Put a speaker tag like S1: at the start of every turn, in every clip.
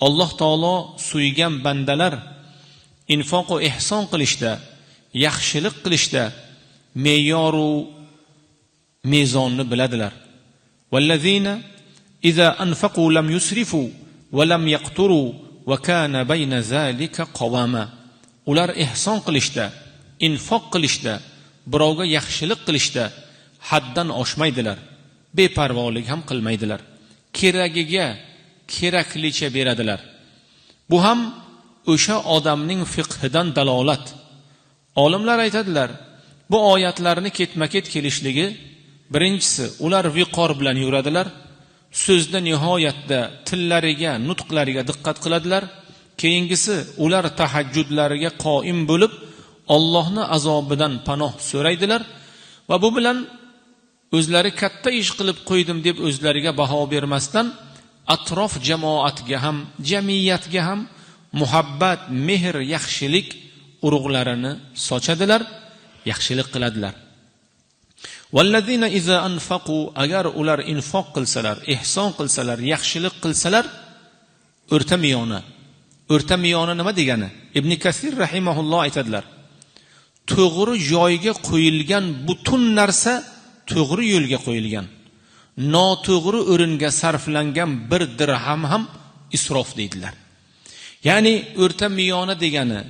S1: Alloh taolo suygan bandalar infoq va ihson qilishda, yaxshilik qilishda me'yoru mezonni biladilar. Vallazina iza anfaqu lam yusrifu va lam yaqturu va kana bayna zalika qawama. Ular ihson qilishda, infoq qilishda, birovga yaxshilik qilishda haddan oshmaydilar, beparvolik ham qilmaydilar. Keragiga keraklicha beradilar. Bu ham o'sha odamning fiqhidan dalolat. Olimlar aytadilar, bu oyatlarni ketma-ket kelishligi, birinchisi, ular viqor bilan yuradilar, so'zda nihoyatda tillariga, nutqlariga diqqat qiladilar. Keyingisi, ular tahajjudlariga qoim bo'lib, Allohni azobidan panoh so'raydilar va bu bilan o'zlari katta ish qilib qo'ydim deb o'zlariga baho bermasdan atrof jamoatga ham, jamiyatga ham muhabbat, mehr, yaxshilik urug'larini sochadilar, yaxshilik qiladilar. Vallazina iza anfaqu, agar ular infoq qilsalar, ihson qilsalar, yaxshilik qilsalar, o'rta miyona. O'rta miyona nima degani? Ibn Kasir rahimahulloh aytadilar: to'g'ri joyga qo'yilgan butun narsa to'g'ri yo'lga qo'yilgan. Noto'g'ri o'ringa sarflangan bir dirham ham isrof deydilar. Ya'ni o'rta miyona degani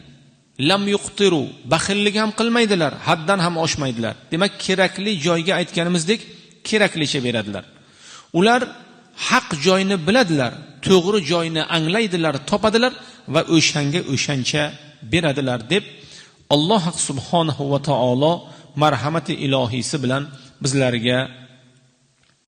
S1: lam yuqtiru, baxillik ham qilmaydilar, haddan ham oshmaydilar. Demak, kerakli joyga aytganimizdek keraklicha beradilar. Ular haq joyni biladilar, to'g'ri joyni anglaydilar, topadilar va o'shanga o'shancha beradilar deb Alloh subhanahu va taolo marhamati ilohiysi bilan bizlarga